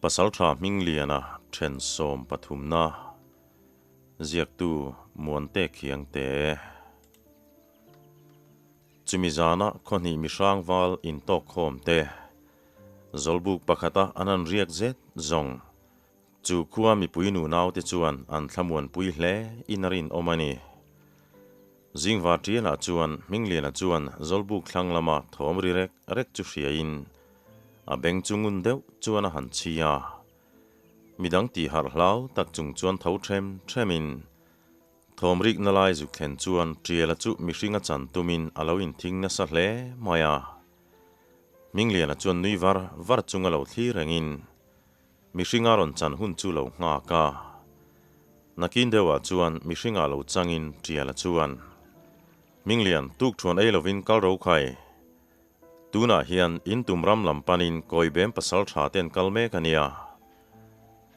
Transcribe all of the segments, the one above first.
Pasaltha Hmingliana then 13na ziaktu Muante Khiangte. Chumi zana khawhnih mihrang val intawk khawm te Zawlbuk pakhata an han riak zet zawng chu khua mipui nunaute chuan an thlamuanpui hle in a rinawm a ni. Zingva ṭialah chuan Hmingliana chuan Zawlbuk thlang lama thawm ri rek rek chu hriain a beng chu ngun deuh chuan a han chhi a. Midang tih harh hlau tak chung chuan tho ṭhem ṭhemin thawm rikna lai zuk thlen chuan ṭiala chu mihringa chan tumin a lo inthing nasa hle mai a. Hmingliana chuan nui var var chunga lo thlir rengin Mihringa rawn chan hun chu lo nghak a. Nakin deuhah chuan mihringa lo changin Ṭiala chuan, Hminglian, tuk ṭhuan ei lovin kal ro khai. Tunah hian in tum ram lam panin Kawibem pasal ṭha ten kal mek a nia.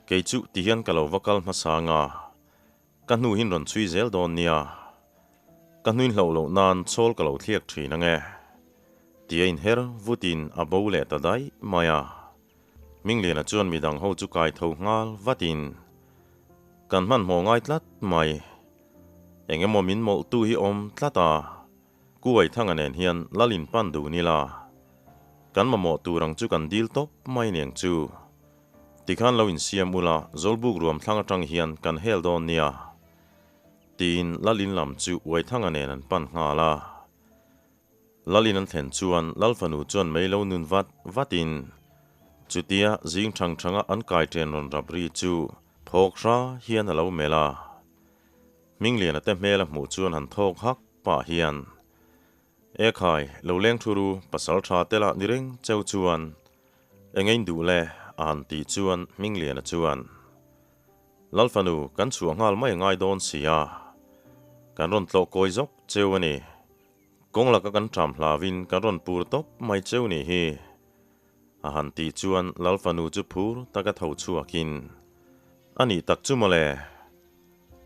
Kei chu tihian ka lo va kal hmasa anga, ka hnu hin rawn chhui zel dawn nia. Ka hnuin hlauh loh nan chawl ka lo thliak ṭhin ange. Tia inher vutin a bo leh ta daih mai a. Hmingliana chuan midang ho chu kai tho nghal vatin, Kan hmanhmawh ngai tlat mai. Eng emaw min mawlhtu hi awm tlat a, Kuaithanga nen hian Lalin pan duh nila. Kan mamawh tur ang chu kan dil tawp mai niang chu. Tikhan lo insiam ula Zawlbuk ruam thlang atang hian kan hel dawn nia. Tiin Lalin lam chu Uaithanga nen an pan nghal a. Lalin an thlen chuan Lal fanu chuan mei lo nun vat vatin chutia zing thang thanga an kai ṭen rawn rap ri chu phawk hra hian a lo melh a. Hmingliana te hmel a hmuh chuan han thawk hak pah hian, E khai, lo leng thu ru, pasal tha te lah ni reng cheu chuan eng ein duh le? a han tih chuan Hmingliana chuan, Lal fanu, kan chhuah nghal mai ngai dawn si a, kan rawn tlawh kawi zawk cheu a ni. Kawng laka kan ṭam hlauin kan rawn pur tawp mai cheu nih hi. A han tih chuan Lal fanu chu phur taka tho chhuakin, A nih tak chu mawle!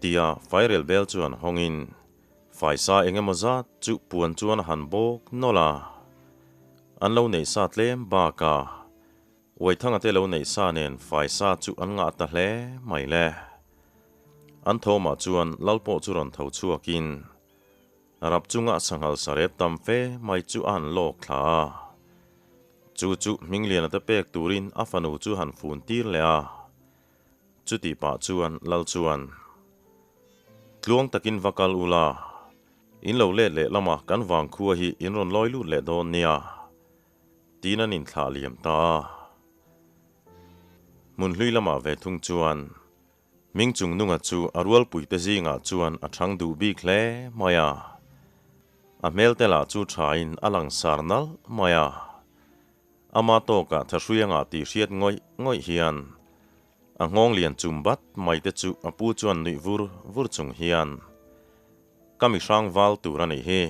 Tia fairel bel chuan hawngin faisa eng emaw zat chu puan chuan a han bawk nawlh a. An lo neih sa tlem bakah Uaithanga te lo neih sa nen faisa chu an ngah ta hle mai le. An thawmah chuan Lal pawh chu rawn tho chhuakin, Rap chunga sanghal sarep tam fe mai chu a han lawk thla a. Chu chu Hmingliana te pek turin a fanu chu han fun tir leh a. Chuti pah chuan Lal chuan, Tluang takin va kal ula, in lo let leh lama kan vangkhua hi in rawn lawi lut leh dawn nia, tiin an inthlah liam ta a. Hmunhlui lamah ve thung chuan Ming chung nunga chu a rualpuite zingah chuan a chhang duh bik hle mai a. A hmel te lah chu thain a lang sar nalh mai a. Ama tawkah thahrui anga tih hriat ngawih ngawih hian a nghawng lian chum bat mai te chu a pu chuan nuih vur vur chung hian, Ka mi hrang val tur a nih hi.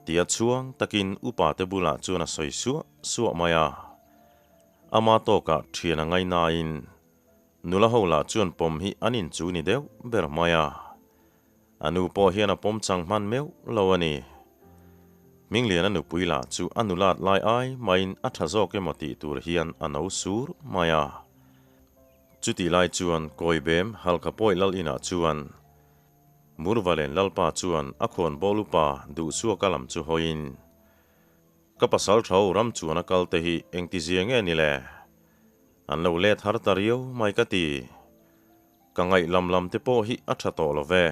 Tia chhuang takin upa te bulah chuan a sawi suah suah mai a. Ama tawkah thian a ngaihnain Nula ho lah chuan pawm hi an in chu ni deuh ber mai a. A nu pawh hian a pawm chang hman meuh lo a ni. Hmingliana nupui lah chu a nulat lai ai maiin a tha zawk emaw tih tur hian a no sur mai a. Chutih lai chuan Kawibem Halkha Pawi Lal inah chuan Murvalen Lalpa chuan a khawnbawl upa Duhsuaka lam chu hawiin, Ka pasal tho ram chuan a kal te hi engtizia nge ni le? An lo let har ta riau mai ka ti. Ka ngaih lam lam te pawh hi a tha tawh lo ve.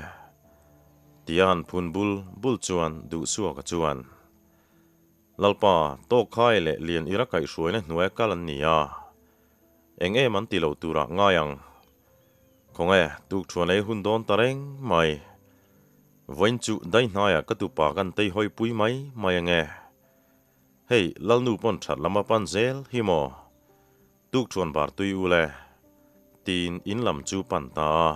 Tia han phun bul bul chuan Duhsuaka chuan, Lalpa, tawk khai leh lian ira kaihhruaina hnuaia kal an ni a, eng em an ti lo turah ngai ang. Khawnge, tukthuan ei hun dawn ta reng mai. Vawiin chu daihnaiah ka tupa kan tei hawi pui mai mai ange. Hei, Lalnu pawn that lam a pan zel hi maw? Tukthuan bar tui u le, tiin in lam chu pan ta a.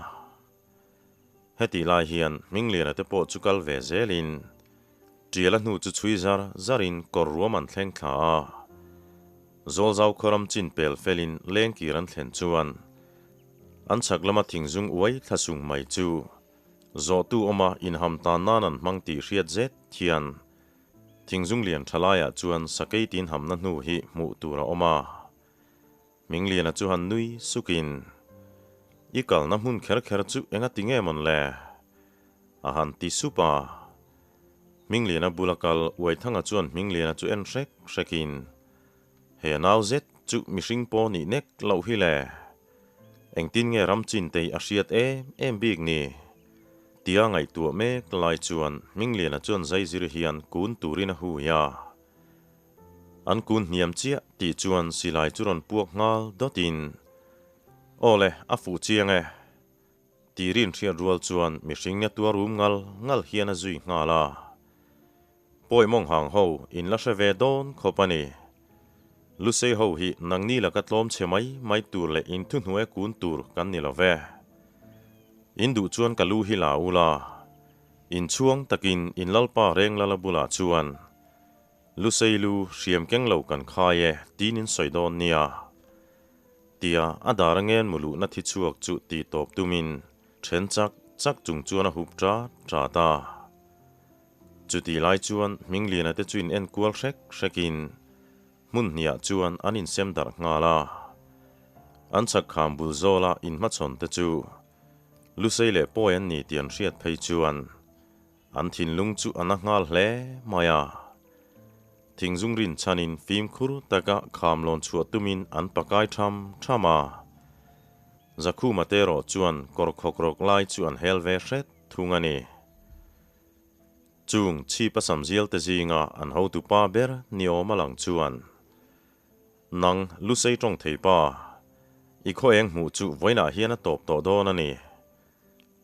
Hetih lai hian Hmingliana te pawh chu kal ve zelin Ṭiala hnu chu chhui zar zarin kawr ruam an thleng thla a. Zawlzau khawram chin pel felin lengkir an thlen chuan an chhak lama thingzung uai thla sung mai chu zawhtu awma inham tan nan an hmang tih hriat zet hian Thingzung lian tha laiah chuan sakei tin hamna hnu hi hmuh tur a awm a. Hmingliana chu han nui sukin, I kalna hmun kher kher chu enga ti nge mawn le? A han ti sup a. Hmingliana bula kal Uaithanga chuan Hmingliana chu en hrek hrekin, He nau zet chu mihring pawh nih nek loh hi le. Engtin nge ram chin tei a hriat em em bik ni? Tia ngaihtuah mek lai chuan Hmingliana chuan zaizir hian kun turin a hui a. An kun hniam chiah tih chuan silai chu rawn puak nghal dawtin, Aw le, a fuh chiang e. Tih rinhriat rual chuan mihring nia tuar rum ngal ngal hian a zui nghal a. Pawi mawng hang ho in la hre ve dawn khawp a ni. Lusei ho hi nangni laka tlawm chhe mai mai tur leh in thuhnuai kun tur kan ni lo ve. In duh chuan ka lu hi la u la. Inchhuang takin in lalpa reng lala bulah chuan Lusei lu hriam keng lo kan khai e tiin in sawi dawn nia. Tia a dar a ngen mu luhna thi chhuak chu tih tawp tumin then chak chak chung chuan a hup ṭat ṭat a. Chutih lai chuan Hmingliana te chu in en kual hrek hrekin hmun hniah chuan an insem darh nghal a. An chhak kham bul zawla inhmachhawn te chu Lusei leh Pawi an ni tih an hriat phei chuan an thinlung chu a na nghal hle mai a. Thingzung rin chhanin fimkhur taka kham lawn chhuah tumin an pakai tham tham a. Zakhuma te erawh chuan kawr khawk rawk lai chu an hel ve hret thung a ni. Chung chhip a sam zial te zinga an hotu pa ber ni awm a lang chuan, Nang Lusei tawng thei pa, i khaw eng hmuh chu vawiinah hian a tawp tawh dawn a ni,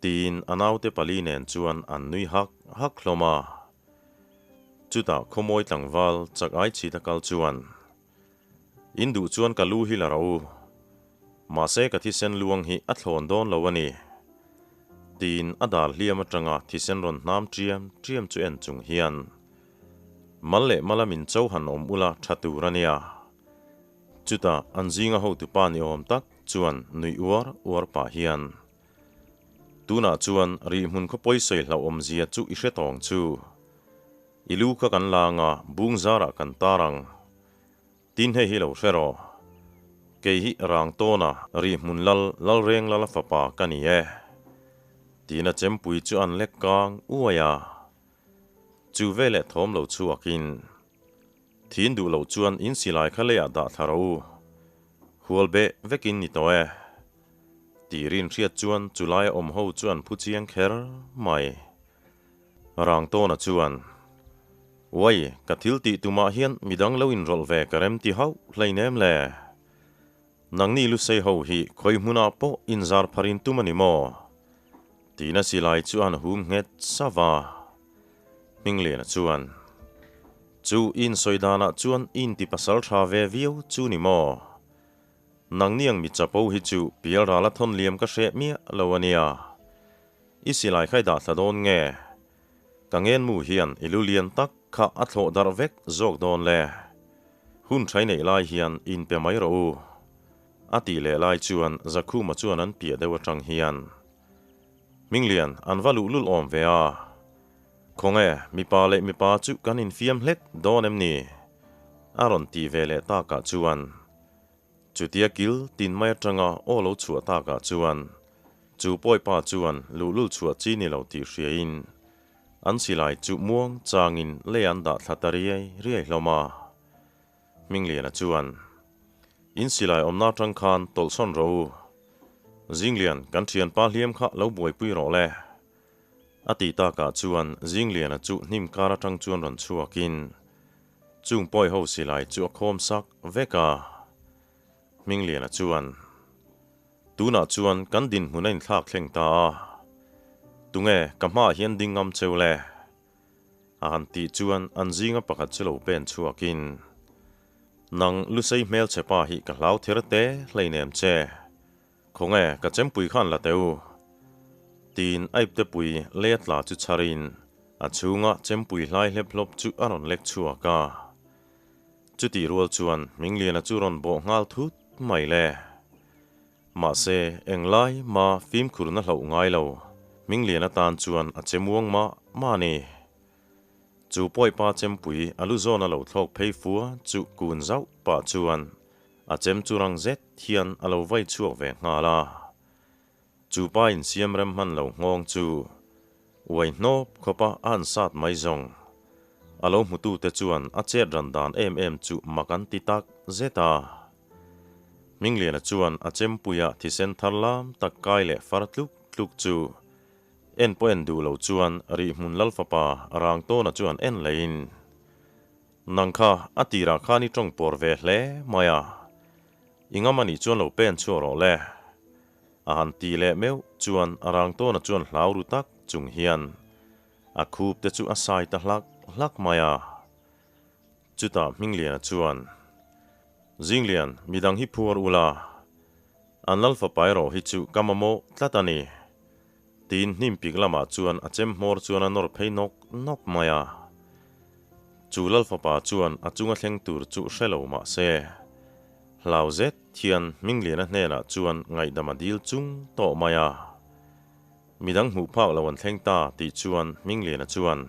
tiin a naute pali nen chuan an nui hak hak hlawm a. Chutah khawmawi tlangval chak ai chhit a kal chuan, In duh chuan ka lu hi la rawh u. Mahse ka thisen luang hi a thlawn dawn lo a ni. Tiin a dal hliam atanga thisen rawn hnam ṭiam ṭiam chu en chung hian, Mal leh mala min cho han awm ula ṭha tur a nia. Chutah an zinga hotupa ni awm tak chuan nuih uar uar pah hian, Tunah chuan rihhmun khawpawi sawi hlauhawm zia chu i hre tawng chu. I lu kha kan la anga bung zarah kan tar ang. Tin hei hi lo hre rawh. Kei hi rang tawna ri hmun lal Lalreng lala fapa ka ni e. Tina chempui chu an lek kang uai a. Chu veleh thawm lo chhuakin, Thin duh loh chuan in silai kha leiah dah thla rawh u. Hual beh vekin ni tawh e. Tih rinhriat chuan chulai a awm ho chu an phu chiang kher mai. Rang tawna chuan, Uai, ka thil tih tumah hian midang lo inrawlh ve ka rem ti hauh hleinem le. Nangni Lusei ho hi khawi hmunah pawh inzar phar in tum a ni maw? Tiin a silai chu a han hum nghet sava. Hmingliana chuan, Chu i insawi danah chuan i inti pasal tha ve viau chu ni maw? Nangni ang mi chapo hi chu pialral a thawn liam ka hreh miah lo a nia. I silai kha i dah thla dawn nge? Ka ngenmu hian i lu lian tak kha a thlawh darh vek zawk dawn le. Hun thai neih lai hian inpe mai rawh u. A tih leh lai chuan Zakhuma chuan an piah deuh atang hian, Hminglian, an va luhlul awm ve a. Khawnge, mipa leh mipa chu kan infiam hlek dawn em ni? A rawn tih ve leh takah chuan Chutia kil tin mai atanga aw lo chhuah takah chuan chu pawipa chuan luhlul chhuah chi ni lo tih hriain an silai chu muang changin lei an dah thla ta riai riai hlawm a. Hmingliana chuan, In silai awmna atang khan tawlhsawn rawh u. Zinglian, kan thianpa hliam kha lo buaipui rawh le. A tih takah chuan Zingliana chu hnim kar atang chuan rawn chhuakin Chung pawi ho silai chu a khawm sak vek a. Hmingliana chuan, Tunah chuan kan dinhmun a inthlak thleng ta a, tunge ka hmaah hian ding ngam cheu le? A han tih chuan an zinga pakhat chu lo pen chhuakin, Nang Lusei hmelchhe pa hi ka hlau ther te hleinem che. Khawnge ka chempui khan la teh u? Tiin Aiptepui lei a tla chu chharin a chhunga chempui hlai hlep hlawp chu a rawn lek chhuak a. Chutih rual chuan Hmingliana chu rawn bawh nghal thut mai le. Mahse, englai ma fimkhurna hlauh ngai lo, Hmingliana tan chuan a che muang mah mah a ni. Chu pawipa chempui a lu zawn a lo thlawk phei fua chu kun zauh pah chuan. A chem chu rang zet hian a lo vai chhuak ve nghal a. Chu pa insiam rem hman lo nghawng chu uai hnawp khawpa a han sat mai zawng. A lo hmutute chuan a chet ran dan em em chu mak an ti tak zet a. Hmingliana chuan a chempuia thisen thar lam tak kai leh far tluk tluk chu en pawh en duh lo chuan rihhmun Lalfapa Rangtawna chuan en leiin, Nang kha a tirah khan i tawng pawr ve hle mai a, i ngam anih chuan lo pen chhuak rawh le. A han ti leh meuh chuan Rangtawna chuan hlau ru tak chung hian a khup te chu a sai ta hlak hlak mai a. Chutah Hmingliana chuan, Zinglian, midang hi phuar ula, an lal fapa erawh hi chu ka mamawh tlat a ni, tiin hnim pik lamah chuan a chem hmawr chuan a nawr phei nawk nawk mai a. Chu lal fapa chuan a chunga thleng tur chu hre lo mah se, hlau zet hian Hmingliana hnenah chuan ngaihdam a dil chung tawh mai a. Midang hmuh phak lo an thleng ta tih chuan Hmingliana chuan,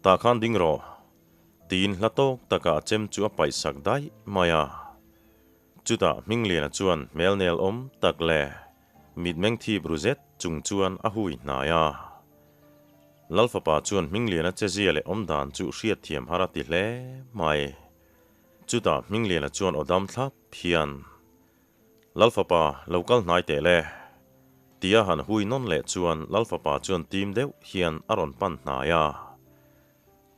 Tah khan ding rawh, tiin hla tawk takah a chem chu a paih sak daih mai a. Chutah Hmingliana chuan hmel nel awm tak leh mitmeng thip ru zet chung chuan a hui hnai a. Lalfapa chuan Hmingliana chezia leh awmdan chu hriatthiam har a ti hle mai. Chutah Hmingliana chuan aw dam thlap hian, Lalfapa, lo kal hnai teh le. Tia han hui nawn leh chuan Lalfapa chuan tim deuh hian a rawn pan hnai a.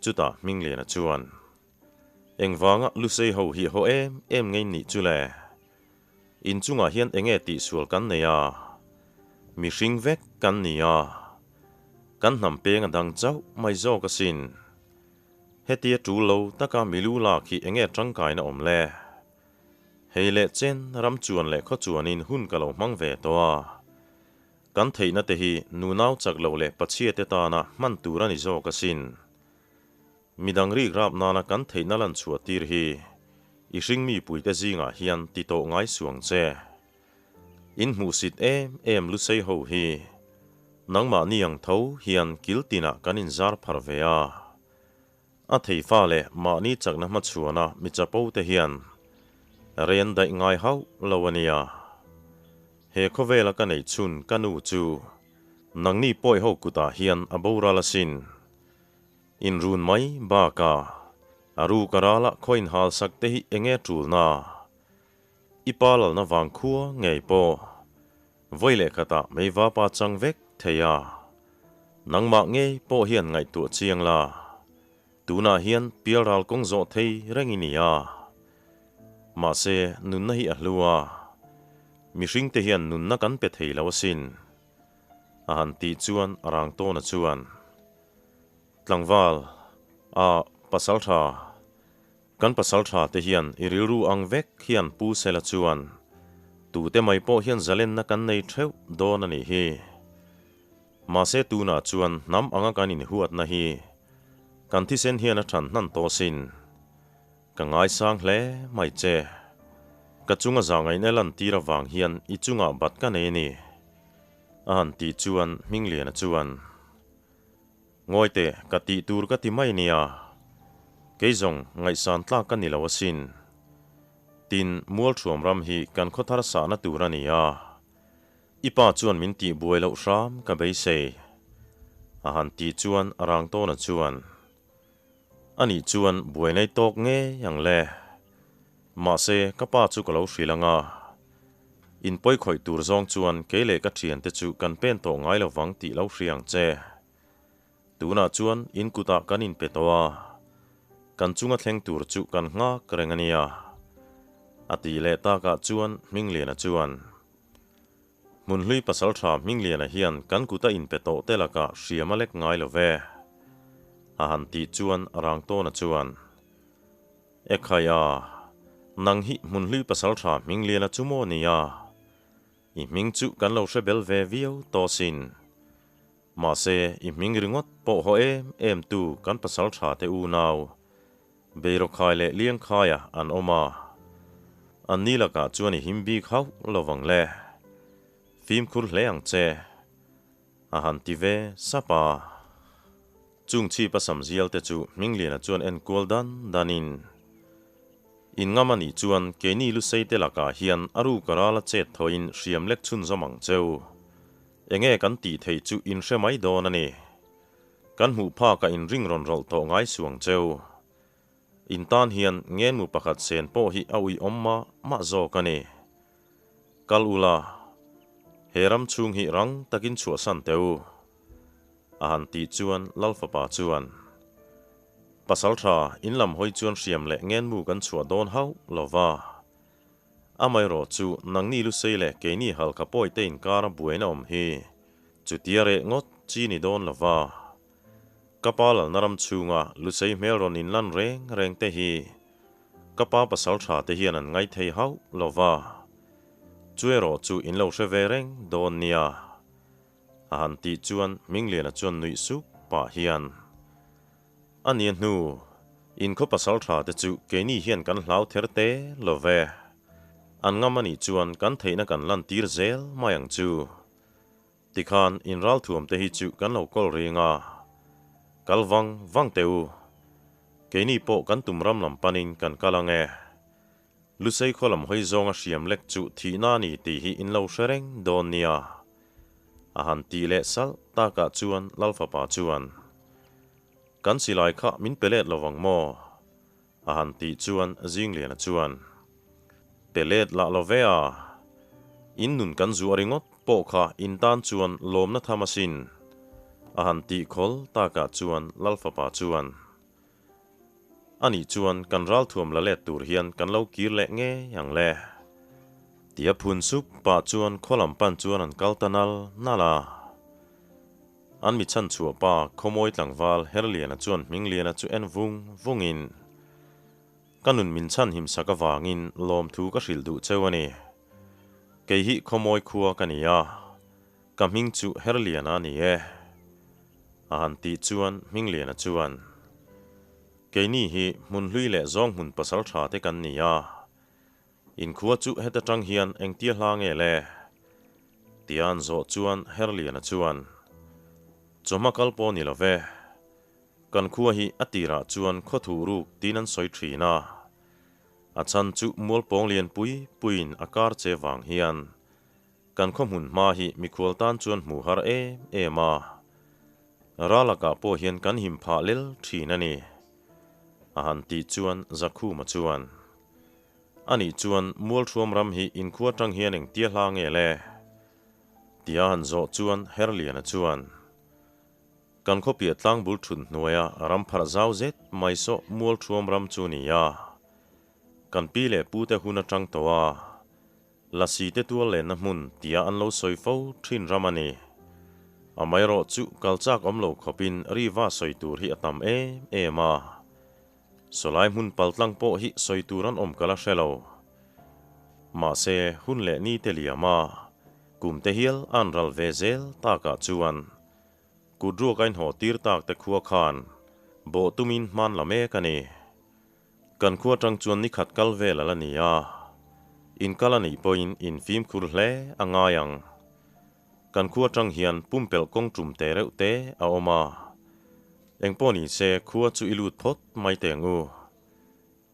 Chutah Hmingliana chuan, Engvanga Lusei ho hi haw em em ngei nih chu le? Inchungah hian enge tihsual kan nei a? Mihring vek kan ni a, kan hnam peng a dang chauh mai zawk asin. Hetia tul lo taka milu lak hi enge tangkaina awm le? Hei leh chen ram chuan leh khaw chuanin hun ka lo hmang ve tawh a. Kan theihna te hi nunau chak loh leh pachhia te tana hman tur a ni zawk asin. Midang rik rap nana kan theihna lan chhuah tir hi i hringmi puite zingah hian ti tawh ngai suang che. In hmuhsit em em lusei ho hi nangmahni ang tho hian kil tinah kan inzar phar ve a. A thei fa leh mahni chakna hmachhuana mi chapo te hian ren daih ngai hauh lo a nia. He khawvela ka neih chhun ka nu chu nangni pawi ho kutah hian a boral asin. Inrun mai bakah a ruk a ralah khaw inhal sak te hi enge tulna? I pa lalna vang khua ngei pawh vawi leh khatah meiva pa chang vek thei a, nangmah ngei pawh hian ngaihtuah chiang la, tunah hian pialral kawng zawh thei reng i ni a. Mahse, nunna hi a hlu a, mihringte hian nunna kan pe thei lo asin, a han tih chuan a rang tawna chuan, Tlangval, a pasal tha, Kan pasal tha te hian i rilru ang vek hian Pu Sela chuan tute mai pawh hian zalenna kan nei theuh dawn a nih hi. Mahse tunah chuan hnam anga kan inhuatna hi kan thisen hian a than hnan tawh sin. Ka ngaisang hle mai che. Ka chunga zahngaihna lantir avang hian i chungah bat ka nei a ni. A han tih chuan Hmingliana chuan. Ngawi teh, ka tih tur ka ti mai nia. Kei zawng ngaihsan tlak ka ni lo asin. Tin, Mualthuam ram hi kan khaw thar sahna tur a ni a. I pa chuan min tih buai loh hram ka beisei. A han tih chuan a rang tawna chuan, Anih chuan buai nei tawk ngei ang le. Mahse, ka pa chu ka lo hrilh ang a. In pawi khawih tur zawng chuan kei leh ka thiante chu kan pen tawh ngai lo vang tih lo hria ang che. Tunah chuan in kutah kan inpe tawh a, kan chunga thleng tur chu kan nghak reng a nia. A tih leh takah chuan Hmingliana chuan, Hmunhlui pasaltha Hmingliana hian kan kuta inpe tawh te lakah hriam a lek ngai lo ve. A han tih chuan Rangtawna chuan, Ekhai a, nang hi Hmunhlui pasaltha Hmingliana chu maw nia? I hming chu kan lo hre bel ve viau tawh sin. Mahse, i hming ringawt pawh haw em em tu kan pasal tha te unau, Beirawkhai leh Liangkhaia an awm a. An ni lakah chuan i him bik hauh lo vang le. Fimkhur hle ang che. A han ti ve sap a. Chung chhip a sam zial te chu Hmingliana chuan en kual dan danin. In ngam a nih chuan keini Lusei te lakah hian a ruk a rala chet thawhin hriam lek chhunzawm ang cheu. Enge kan tih theih chu in hre mai dawn a ni. Kan hmuh phakah in ring rawn rawlh tawh ngai suang cheu. In tan hian ngenmu pakhat sen pawh hi a uiawm mah mah zawk a ni. Kal ula, he ram chhung hi rang takin chhuahsan teh u. A han tih chuan Lal fapa chuan, Pasal tha, in lam hawi chuan hriam leh ngenmu kan chhuah dawn hauh lo va. Amaherawh chu nangni Lusei leh keini Halkha pawite inkara buaina awm hi chutia reh ngawt chi ni dawn lo va. Ka pa lalna ram chhunga Lusei hmel rawn inlan reng reng te hi ka pa pasal tha te hian an ngaithei hauh lo va. Chu erawh chu in lo hre ve reng dawn nia. A han tih chuan Hmingliana chuan nuih sup pah hian, A nia hnu, in khaw pasal tha te chu keini hian kan hlau ther te lo ve. An ngam a nih chuan kan theihna kan lantir zel mai ang chu. Tikhan in ralthuam te hi chu kan lo kawl ring a, kal vang vang teh u. Keini pawh kan tum ram lam panin kan kal ang e. Lusei khaw lam hawi zawnga hriam lek chu thihna a ni tih hi in lo hre reng dawn nia. A han tih leh salh takah chuan Lal fapa chuan, Kan silai kha min pe let lovang maw? A han tih chuan Zingliana chuan, Pe let lah lo ve a, in nun kan zuah ringawt pawh kha in tan chuan lawmna tham asin. A han tih khawl takah chuan Lal fapa chuan, A nih chuan kan ralthuam la let tur hian kan lo kir leh ngei ang le. Tia phun sup pah chuan khaw lam pan chuan an kal ta nal nal a. An mi chhan chhuah pa Khawmawi tlangval Herliana chuan Hmingliana chu en vung vungin, Ka nun min chhan himsak avangin lawmthu ka hrilh duh cheu a ni. Kei hi Khawmawi khua ka ni a, ka hming chu Herliana a ni e. A han tih chuan Hmingliana chuan, Keini hi hmun hlui leh zawng hmun pasal tha te kan ni a, inkhua chu heta tang hian engtia hla nge le? Tia an zawh chuan Herliana chuan, Chawhma kal pawh ni lo ve, kan khua hi a tirah chuan khaw thuh ruk tiin an sawi thin a, a chhan chu mualpawng lian pui puiin a kar che vang hian Kan khaw hmun hma hi mikhual tan chuan hmuh har em em a, ralakah pawh hian kan him phah lel thin a ni. A han tih chuan Zakhuma chuan, A nih chuan Mualthuam ram hi inkhua tang hian engtia hla nge le? Tia han zawh chuan Herliana chuan, Kan khawpiah tlangbul thut hnuaia ram pharh zau zet mai saw Mualthuam ram chu ni a, kan pi leh pute hun atang tawh a, Lasi te tual lenna hmun tia an lo sawi fo thin ram a ni. Amaherawh chu kal chak awm lo khawpin riva sawi tur hi a tam em em a. Sawlai hmun paltlang pawh hi sawi tur an awm ka la hre lo. Mahse hun leh ni te liam a, kum te hial an ral ve zel takah chuan kut ruak a inhawh tir tak te khua khan bawh tumin hman la mek a ni. Kan khua tang chuan ni khat kal vel a la ni a, in kal a nih pawhin in fimkhur hle a ngai ang. Kan khua tang hian pumpelh kawng tum te reuh te a awm a, engpawh ni se khua chu i lut phawt mai teh ang u,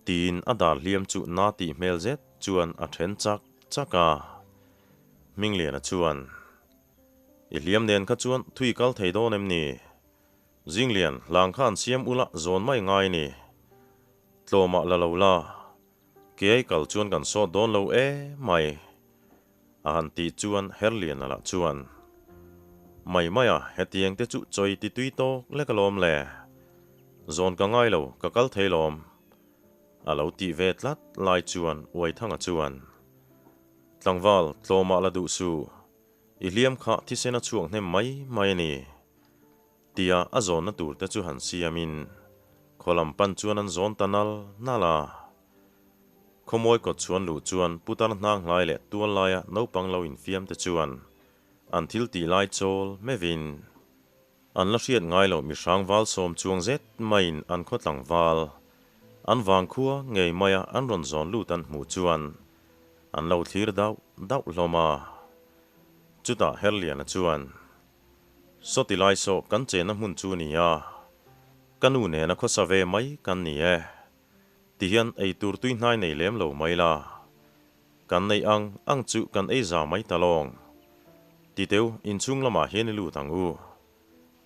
tiin a dar hliam chu na tih hmel zet chuan a then chak chak a. Hmingliana chuan, I hliam nen kha chuan thui kal thei dawn em ni? Zinglian, hlang kha an siam ula zawn mai ngai ni. Tlawmah la lo la, keai kal chuan kan sawt dawn lo e mai. A han tih chuan Herliana lah chuan, Mai mai a, hetiang te chu chawi ti tui tawk lek alawm le. Zawn ka ngai lo, ka kal thei lawm. A lo tih ve tlat lai chuan Uaithanga chuan, Tlangval, tlawmah la duh suh. I hliam kha thisen a chhuak hnem mai mai a ni. Tia a zawnna tur te chu han siamin khaw lam pan chuan an zawn ta nal nal a. Khawmawi kawt chhuan luh chuan putar hnang hlai leh tual laia naupang lo infiam te chuan an thil tih lai chawl mevin an la hriat ngai loh mihrang val sawm chuang zet maiin an khaw tlangval an vangkhua ngei maia an rawn zawn lut an hmuh chuan an lo thlir dauh dauh hlawm a. Chutah Herliana chuan, Sawti lai saw kan chenna hmun chu ni a, ka nu nena khawsa ve mai kan ni e. Tihian ei tur tui hnai nei lem lo mai la. Kan neih ang ang chu kan ei za mai ta lawng. Ti teu, inchhung lamah hian i lut ang u.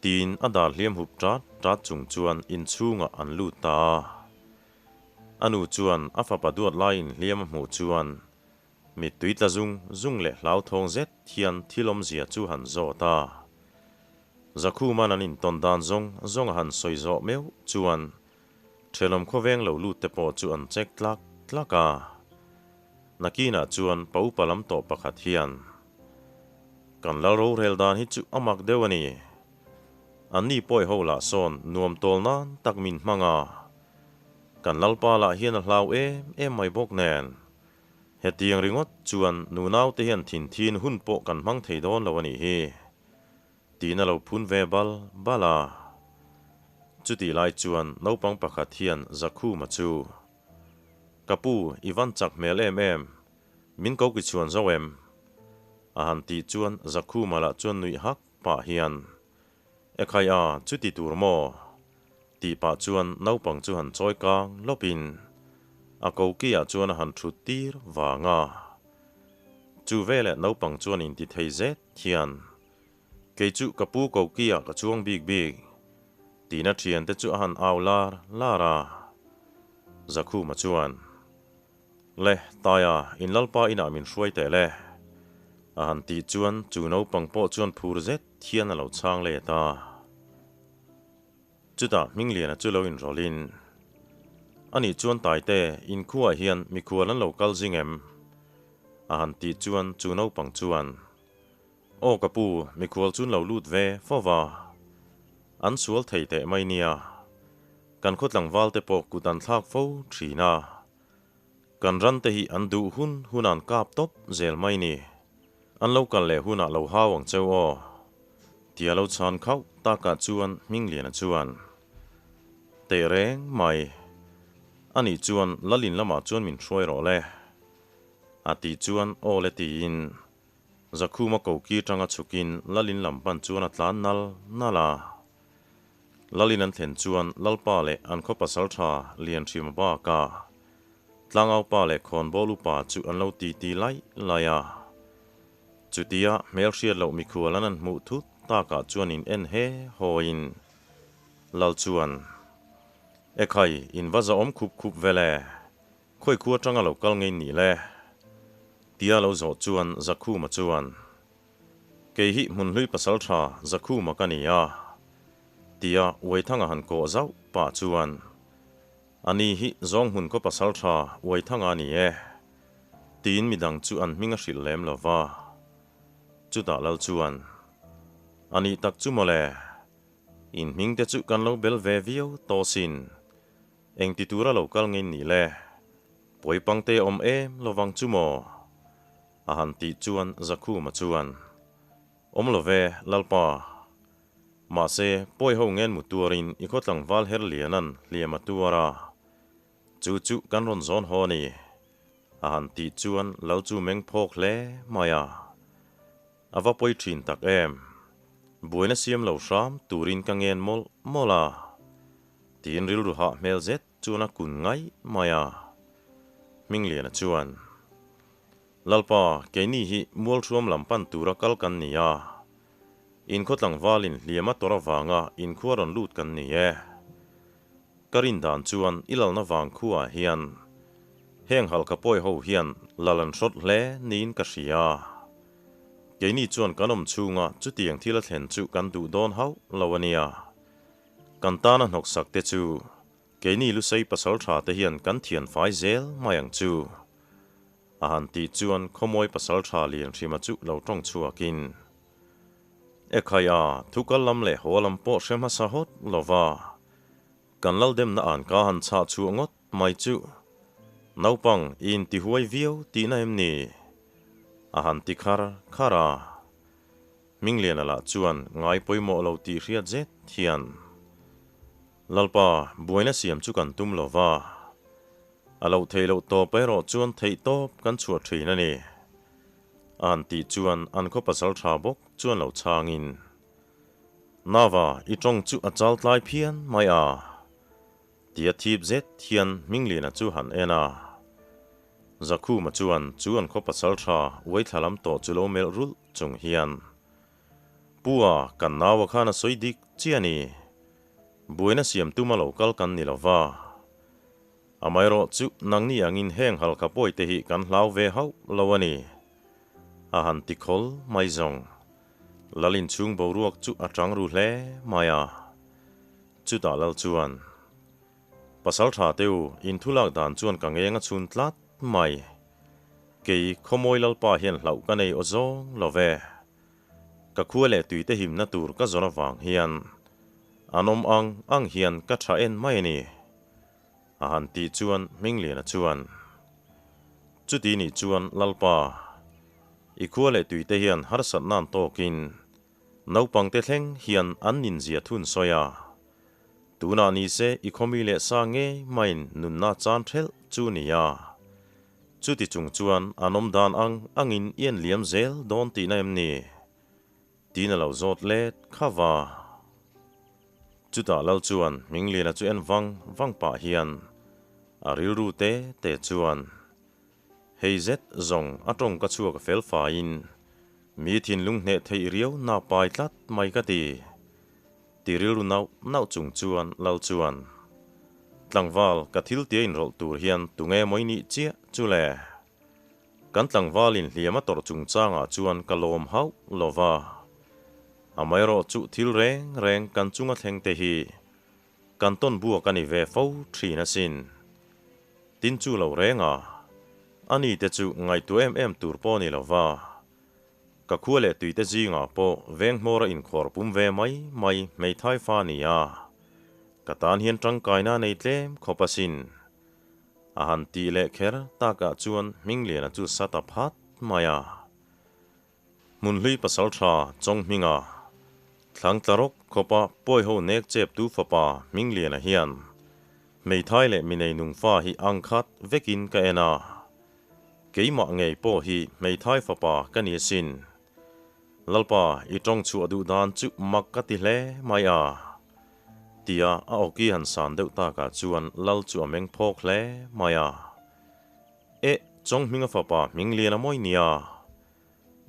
Tiin a dar hliam hup ṭat ṭat chung chuan inchhungah an lut ta a. A nu chuan a fapa duat lai inhliam a hmuh chuan mittui tla zung zung leh hlauthawng zet hian thil awmzia chu han zawt a. Zakhuma'n an intawn dan zawng zawng a han sawi zawh meuh chuan Thenawm khawveng lo lut te pawh chu an check tlak tlak a. Nakinah chuan pa upa lam tawh pakhat hian, Kan lal rorel dan hi chu a mak deuh a ni. Anni pawi ho lah sawn nuam tawl nan tak min hmang a. Kan lalpa lah hian a hlau em em mai bawk nen. Hetiang ringawt chuan nunau te hian thinthin hun pawh kan hmang thei dawn lo a nih hi. Tiin a lo phun ve bal bal a. Chutih lai chuan naupang pakhat hian Zakhuma chu, Ka pu, i van chak hmel em em, min ko ki chhuan zo em? A han tih chuan Zakhuma lah chuan nuih hak pah hian, Ekhai a, chuti tur maw? Tih pah chuan naupang chu han chawi kang lawpin a kokiah chuan a han thut tir vang a. Chu veleh naupang chuan inti thei zet hian, Kei chu ka pu kokiah ka chuang bik bik, tiin a thiante chu a han au lar lar a. Zakhuma chuan, Le, Taia, in lalpa inah min hruai teh le, a han tih chuan chu naupang pawh chuan phur zet hian a lo chhang let a. Chutah Hmingliana chu lo inrawlhin, Anih chuan Taite, inkhuaah hian mikhual an lo kal zing em? a han tih chuan chu naupang chuan, Aw ka pu, mikhual chu an lo lut ve fo va, an sual thei teh mai nia. Kan khaw tlangvalte pawh kut an thlak fo thin a. Kan rante hi an duh hun hun an kap tawp zel mai ni. An lo kal leh hunah lo hau ang cheu aw. Tia lo chhan khauh takah chuan Hmingliana chuan, Teh reng mai. Anih chuan Lalin lamah chuan min hruai rawh le. A tih chuan aw le tiin Zakhuma koki tanga chhukin Lalin lam pan chuan a tlan nal nal a. Lalin an thlen chuan Lalpa leh an khaw pasal tha lian hrim baka Tlangaupa leh khawnbawl upa chu an lo titi laih laih a. Chutia hmelhriat loh mikhual an an hmuh thut takah chuan in en he hawiin Lal chuan, Ekhai, in va zahawm khup khup vel e, khawi khu atanga lo kal ngei nih le? Tia lo zawh chuan Zakhuma chuan, Kei hi hmunhlui pasal tha Zakhuma ka ni a, tia Uaithanga han kawh zauh pah chuan, Ani hi zawng hmun khaw pasal tha Uaithanga a ni e, tiin midang chu an hming a hrilh lem lo va. Chutah lal chuan, A nih tak chu mawle, in hming te chu kan lo bel ve viau tawh sin, engti tura lo kal ngei nih le, pawipangte awm em lovang chu maw? A han tih chuan Zakhuma chuan, Awm lo ve, Lalpa. Mahse, pawi ho ngen mu tuarin i khaw tlangval her lianan hliam a tuar a, chu chu kan rawn zawn haw a ni. A han tih chuan Lal chu meng phawk hle mai a. A va pawi thin tak em. Buaina siam lo hram turin ka ngen mawlh mawlh a. Tiin rilru hah hmel zet chuan a kun ngaih mai a. Hmingliana chuan, Lalpa, keini hi Mualhruam lam pan tura kal kan ni a. Inkhaw tlangvalin hliam a tawrh avanga inkhua rawn lut kan ni e. Ka rin dan chuan i lalna vang khuaah hian heng halkha pawi ho hian lal an hrawt hle niin ka hria. Keini chuan kan awm chhunga chutiang thil a thlen chu kan duh dawn hauh lo a nia. Kan tana hnawksak te chu keini Lusei pasal tha te hian kan thian fai zel mai ang chu. A han tih chuan khawmawi pasal tha lian hrima chu lo tawng chhuakin, Ekhai a, thu kal lam leh haw lam pawh hre hmasa hawt lova, kan lal demna an ka han chhah chhuah ngawt mai chu. Naupang i intihuai viau tihna em ni? A han ti khar khar a. Hmingliana lah chuan ngai pawimawh lo tih hriat zet hian, Lalpa, buaina siam chu kan tum lova, A loh theih loh tawp erawh chuan theih tawp kan chhuah thin a ni. A han tih chuan an khaw pasal tha bawk chuan lo chhangin, Nava, i tawng chu a chal tlai phian mai a. Tia thip zet hian Hmingliana chu han en a. Zakhuma chuan chu an khaw pasal tha uaithla lam tawh chu lo melh rulh chung hian, Pu a, kan naua khan a sawi dik chiah a ni. Buaina siam tuma lo kal kan ni lo va. Amaherawh chu nangni angin heng halkha pawite hi kan hlau ve hauh lo a ni. A han ti khawl mai zawng. Lal inchhung boruak chu a chang ru hle mai a. Chutah lal chuan, Pasal tha te u, in thu lak dan chuan ka ngeng a chhun tlat mai. Kei Khawmawi Lalpa hian hlauh ka nei aw zawng lo ve. Ka khua leh tuite himna tur ka zawn avang hian an awm ang ang hian ka tha en mai a ni. A han tih chuan Hmingliana chuan, Chuti nih chuan Lalpa, i khua leh tuite hian harsatna an tawkin naupangte thleng hian an ninzia thun sawi a. Tunah ni se i khawmi leh sa ngei maiin nunna chan thelh chu ni a. Chuti chung chuan an awm dan ang angin i en liam zel dawn tihna em ni? Tiin a lo zawt let kha va. Chutah lal chuan Hmingliana chu en vang vang pah hian a rilru te te chuan, Hei zet zawng a tawng ka chhuak a fel faiin mi thinlung hneh theih riau na pai tlat mai ka ti. Ti rilru nauh nauh chung chuan lal chuan, Tlangval ka thil tia inrawlh tur hian tunge mawi nih chiah chu le? Kan tlangvalin hliam a tawrh chungchangah chuan ka lawm hauh lo va. Amaherawh chu thil reng reng kan chunga thleng te hi kan tawn buak a ni ve fo thin asin. Tin chu lo reng a, ani te chu ngaihtuah em em tur pawh a ni lo va. Ka khua leh tuite zingah pawh veng hmawra inkhawr pum ve mai mai hmeithai fa a ni a, ka tan hian tangkaina a nei tlem khawp asin. A han tih leh kher takah chuan Hmingliana chu sa ta phat mai a. Hmunhlui pasaltha Chawnghminga, Thlangtla rawk khawpa pawiho nek cheptu fapa Hmingliana hian hmeithai leh mi neinung fa hi ang khat vekin ka en a. Keimah ngei pawh hi hmeithai fapa ka ni asin. Lalpa, i tawng chhuah duh dan chu mak ka ti hle mai a. Tia a awki han san deuh takah chuan Lal chu a meng phawk hle mai a. Eh, Chawnghminga fapa hming lian a mawi nia.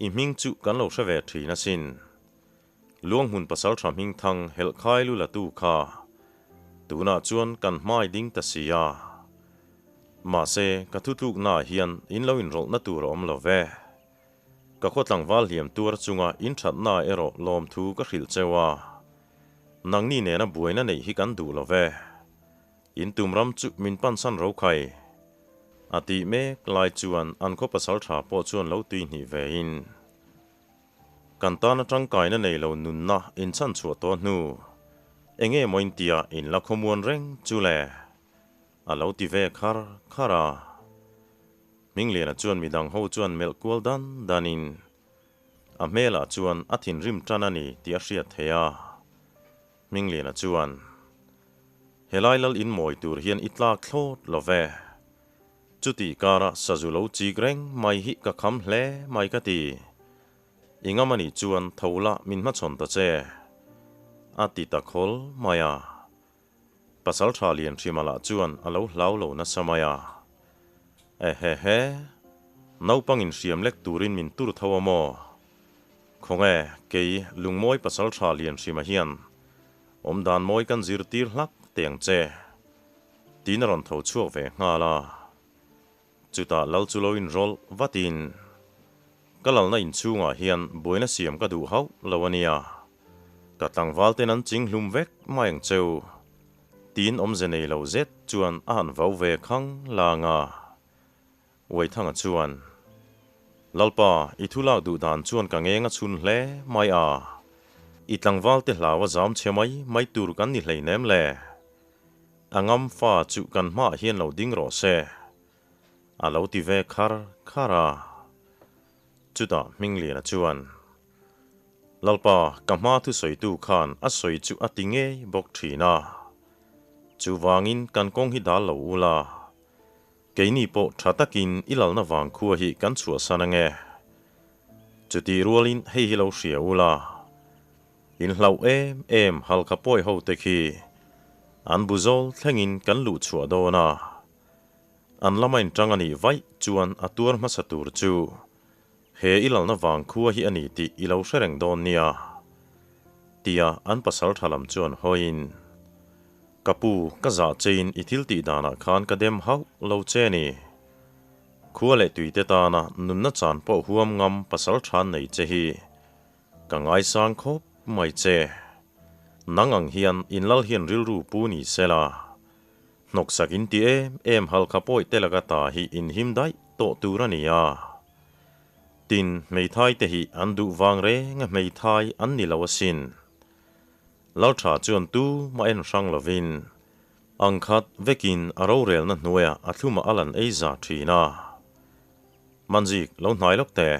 I hming chu kan lo hre ve thin asin. Luanghmun pasaltha hming thang helh khai lu la tu kha tunah chuan kan hmai ding ta si a. Mahse, ka thutluknaah hian in lo inrawlhna tur a awm lo ve. Ka khaw tlangval hliam tuar chunga in thatna erawh lawmthu ka hrilh cheu a. Nangni nena buaina neih hi kan duh lo ve. In tum ram chu min pansan ro khai. A tih mek lai chuan an khaw pasal tha pawh chuan lo tui hnih ve in. Kan tana tangkaina nei lo nunna in chhan chhuah tawh hnu. Enge maw in tia in la khawmuan reng chu le? A lo ti ve khar khar a. Hmingliana chuan midang ho chuan melh kual dan dan in a hmelah chuan a thinrim tan a ni tih a hriat theih a. Hmingliana chuan, Helai lal in mawi tur hian i tlak thlawt lo ve. Chutih karah sazu lo chik reng mai hi ka kham hle mai ka ti. I ngam a nih chuan tho la min hmachhawn ta che. A ti ta khawl mai a. Pasal tha lian hrima lah chuan a lo hlau lo nasa mai a. Ehehe, naupang inhriam lek turin min tur tho a maw? Khawnge, kei lungmawi pasal tha lian hrima hian awmdan mawi kan zirtir hlak teh ang che, tiin a rawn tho chhuak ve nghal a. Chutah lal chu lo inrawlh vatin, Ka lalna inchhungah hian buaina siam ka duh hauh lo a nia. Ka tlangval ten an ching hlum vek mai ang cheu. Tiin awmze nei lo zet chuan a han vau ve khang lang a. Uaithanga chuan, Lalpa, i thu lak duh dan chuan ka ngeng a chhun hle mai a. I tlangval te hlau a zam chhe mai mai tur kan ni hleinem le. A ngam fa chu kan hmaah hian lo ding rawh se. A lo ti ve khar khar a. Chutah Hmingliana chuan, Lalpa, ka hma thusawitu khan a sawi chu a ti ngei bawk thin a. Chuvangin kan kawng hi dal lo ula, keini pawh tha takin i lalna vang khua hi kan chhuahsan ange. Chutih rualin hei hi lo hria ula, In hlauh em em Halkha pawi ho te khi. An bu zawl thlengin kan luh chhuah dawn a, an lama inṭang a nih vaih chuan a tuar hmasa tur chu he i lalna vang khua hi a ni tih i lo hre reng dawn nia, tia an pasal ṭha lam chuan hawiin, Ka pu, ka zah chein i thil tih danah khan ka dem hauh lo che ni. Khua leh tuite tana nunna chan pawh huam ngam pasal ṭha nei che hi ka ngaisang khawp mai che. Nang ang hian inlal hian rilru pu ni sela, hnawksak in ti em em halkha pawi te laka ta hi in him daih tawh tur a ni a. Tin, hmeithai te hi an duh vang reng a hmeithai an ni lo asin. Laltha chuan tu mah en hrang lovin ang khat vekin a rorelna hnuaiah a thlumah a lan ei za thin a. Manzik lo hnai lawk teh,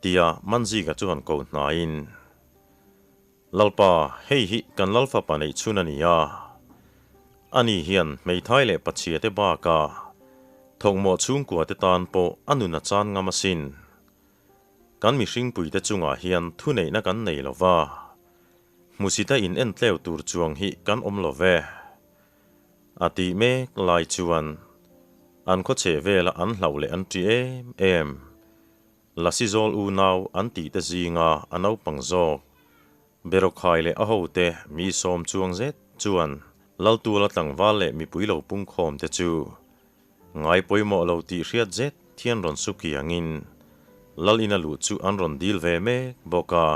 tia Manzika chu han ko hnaiin, Lalpa, hei hi kan Lalfapa neih chhun a ni a. Ani hian hmeithai leh pachhia te bakah thawkmawh chhungkua te tan pawh a nun a chan ngam asin. Kan mihringpuite chungah hian thuneihna kan nei lo va, hmusita in entleu tur chuang hi kan awm lo ve. A tih mek lai chuan an khaw chhe vela an hlauh leh an ṭi em em. Lasi zawl unau an tih te zinga a naupang zawk Berokhai leh a hote mi sawm chuang zet chuan Laltuala tlangval leh mipui lo pungkhawm te chu Ngai pawimawh lo tih hriat zet thian rawn su kiangin Lal ina luh chu an rawn dil ve mek bawk a.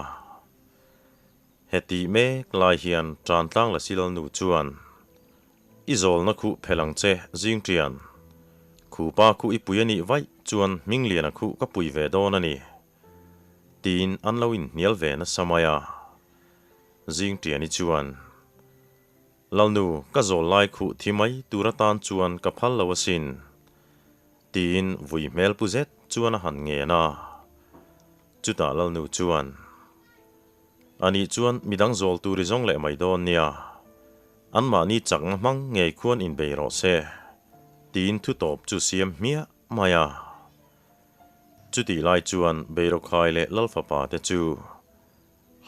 Heti mek lai hian Tantlang Lasi Lalnu chuan, I zawlna khuh phelh ang che Zingṭian. Khupa khu i pui a nih vaih chuan Hmingliana khuh ka pui ve dawn a ni. Tiin an lo inhnial ve nasa mai a. Zingṭiani chuan. Lalnu, ka zawl lai khuh thi mai tur atan chuan ka phal lo asin, tiin vui hmel pu zet chuan a han ngen a. Chutah Lalnu chuan, Anih chuan midang zawl tur i zawng leh mai dawn nia, anmahni chakna hmang ngei khuan inbei rawh se, tiin thu tawp chu siam hmiah mai a. Chutih lai chuan Beirawkhai leh Lalfapa te chu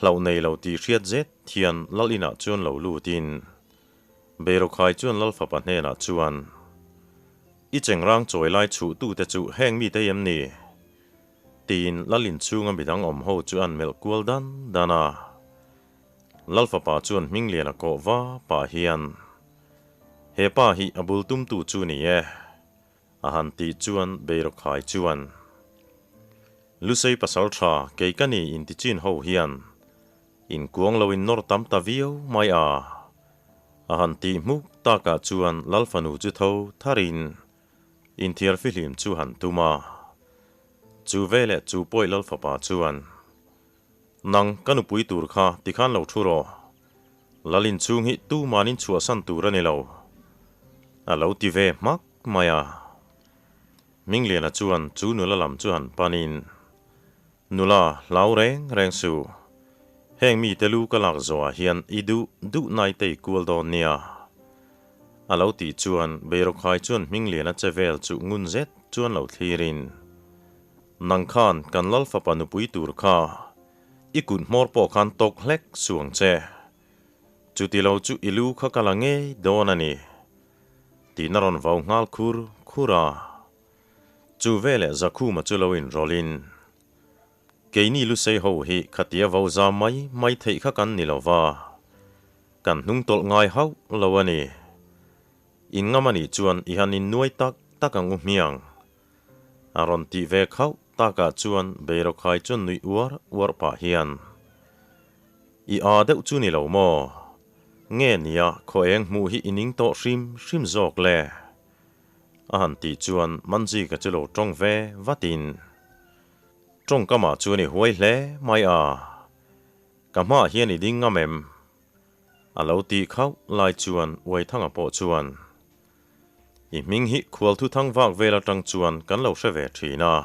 Hlauh nei lo tih hriat zet hian Lal inah chuan lo lutin Beirawkhai chuan Lal fapa hnenah chuan, I chengrang chawi lai chhuh tute chu heng mite em ni? tiin Lal inchhunga midang awm ho chu an melh kual dan dan a. Lal fapa chuan Hmingliana kawh va pah hian, He pa hi a bul tumtu chu ni e. A han tih chuan Beirawkhai chuan, Lusei pasal tha kei ka ni inti chin ho hian inkuang lo in nawr tam ta viau mai a. A han tih hmuk takah chuan Lal fanu chu tho tharin inthiar fihlim chu han tum a. Chu veleh chu pawih Lal fapa chuan, Nang ka nupui tur kha tikhan lo thu rawh. Lal inchhung hi tuman in chhuahsan tur a ni lo. A lo ti ve hmak mai a. Mingliana chuan chu nula lam chu han panin, Nula, hlau reng reng suh. Heng mite lu ka lak zawhah hian i duh duh nai te i kual dawn nia. A lo tih chuan Beirawkhai chuan Hmingliana che vel chu ngun zet chuan lo thlirin, Nang khan kan Lal fapa nupui tur kha i kut hmawr pawh khan tawk hlek suang che. Chuti lo chu i lu kha ka la ngei dawn a ni. Tiin a rawn vau nghal khur khur a. Chu veleh Zakhuma chu lo inrawlhin, Keini Lusei ho hi khatia vau za mai mai theih kha kan ni lo va, kan hnung tawlh ngai hauh lo a ni. In ngam a nih chuan i han innuai tak tak ang u hmiang. A rawn tih ve khauh takah chuan Beirawkhai chuan nuih uar uar pah hian, I aa deuh chu ni lo maw? Nge nia khaw eng hmuh hi i ning tawh hrim hrim zawk le? A han tih chuan Manjika chu lo tawng ve vatin, Tawngkamah chuan i huai hle mai a, ka hmaah hian i ding ngam em? A lo tih khauh lai chuan Uaithanga pawh chuan, I hming hi khual thuthang vak vel atang chuan kan lo hre ve thin a,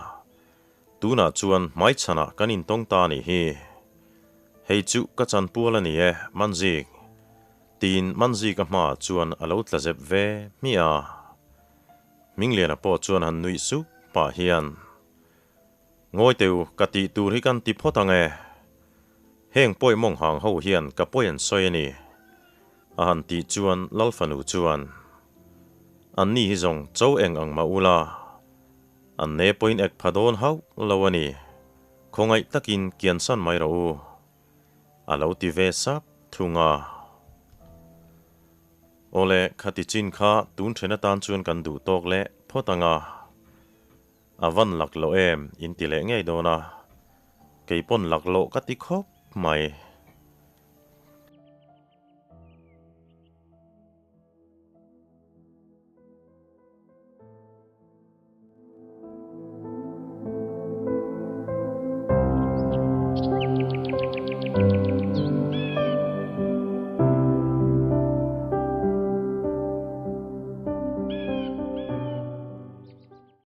tunah chuan hmaichhanah kan intawng ta a nih hi. Hei chu ka chanpual a ni e, Manzik. Tiin Manzika hmaah chuan a lo tla zep ve hmiah a. Hmingliana pawh chuan han nuih sup pah hian, Ngawi teu, ka tih tur hi kan ti phawt ang e. Heng pawi mawng hang ho hian ka pawi an sawi a ni. A han tih chuan Lal fanu chuan, An ni hi zawng cho eng ang mah ula, an ne pawhin ek pha dawn hauh lo a ni, khawngaih takin kiansan mai rawh u, a lo ti ve sap thung a. Awle, khati chin kha tun then atan chuan kan duh tawk leh phawt ang a. A van lak loh em in ti leh ngei dawn a, kei pawn lak loh ka ti khawp mai.